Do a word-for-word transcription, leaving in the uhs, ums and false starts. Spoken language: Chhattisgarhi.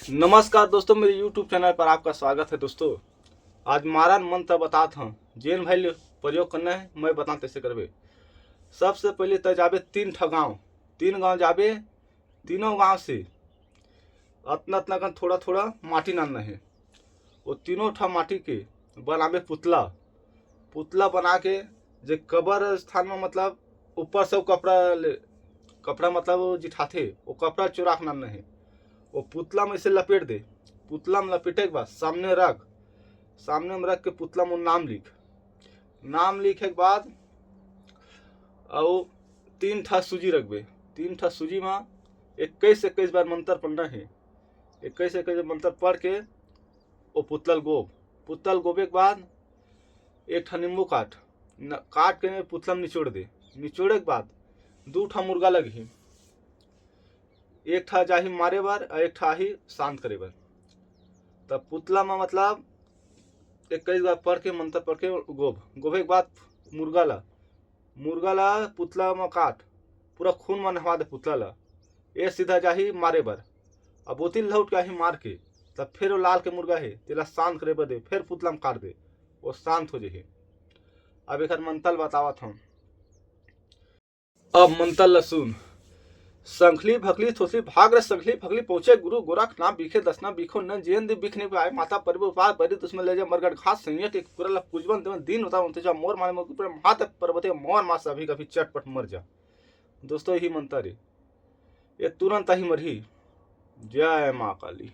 नमस्कार दोस्तों, मेरे YouTube चैनल पर आपका स्वागत है। दोस्तों, आज मारन मंत्र बतात हंव, जेन भाई ले प्रयोग करना है, मैं बतांव कइसे करबे। सबसे पहले तैं जाबे तीन ठा गांव, तीन गांव जाबे, तीनों गांव से अतना अतना कन थोड़ा थोड़ा माटी लानना हे। वो तीनों ठा माटी के बनाबे पुतला। पुतला बना के जे कबर स्थान में, मतलब, ऊपर से वो कपड़ा ले, कपड़ा मतलब वो जिठाथे, वो कपड़ा चुरा के लानना हे। वो पुतला में इसे लपेट दे। पुतला में लपेटे के बाद सामने रख, सामने में रख के पुतला में नाम लिख। नाम लिखे के बाद अउ तीन ठा सूजी रखबे। तीन ठा सूजी में इक्कीस इक्कीस बार मंत्र पढ़ना हे। इक्कीस इक्कीस बार मंत्र पढ़ के वो पुतला ल गोब। पुतला ल गोबे के बाद एक ठा नींबू काट, न, काट के पुतला में निचोड़ दे। निचोड़े के बाद दू ठा मुर्गा लगही, एक ठा जाही मारे बर अउ एक ठा आही शांत करे बर। तब पुतला में, मतलब, इक्कीस बार पढ़ के, मंत्र पढ़ के गोब। गोबे के बाद मुर्गा ला, मुर्गा ला पुतला में काट, पूरा खून में नहवा दे पुतला ला। ये सीधा जाही मारे बर। अब ओती लौट के आही मार के, तब फिर वो लाल के मुर्गा हे, तेला शांत करे बर दे, फिर पुतला में काट दे, वो शांत हो जाही। अब एकर मंत्र बतावत हंव। अब मंत्र ल सुन। संखली भखली थोसली भाग रे संखली भखली, पहुंचे गुरु गोरखनाथ बिखे दसना बिखो न जियन दे बिख नहीं पाए, माता परबे उपाय बरी दुश्मन ले जा मरगट घास सैया के कुकुरा ला पूजवन देवन दिन उतार उनते जा मोर माने मोर कुकुरा माता पर्वते मोर माँ सभी कभी चटपट मर जा। दोस्तों, यही मंत्र हे, ये तुरंत ही मरही। जय माँ काली।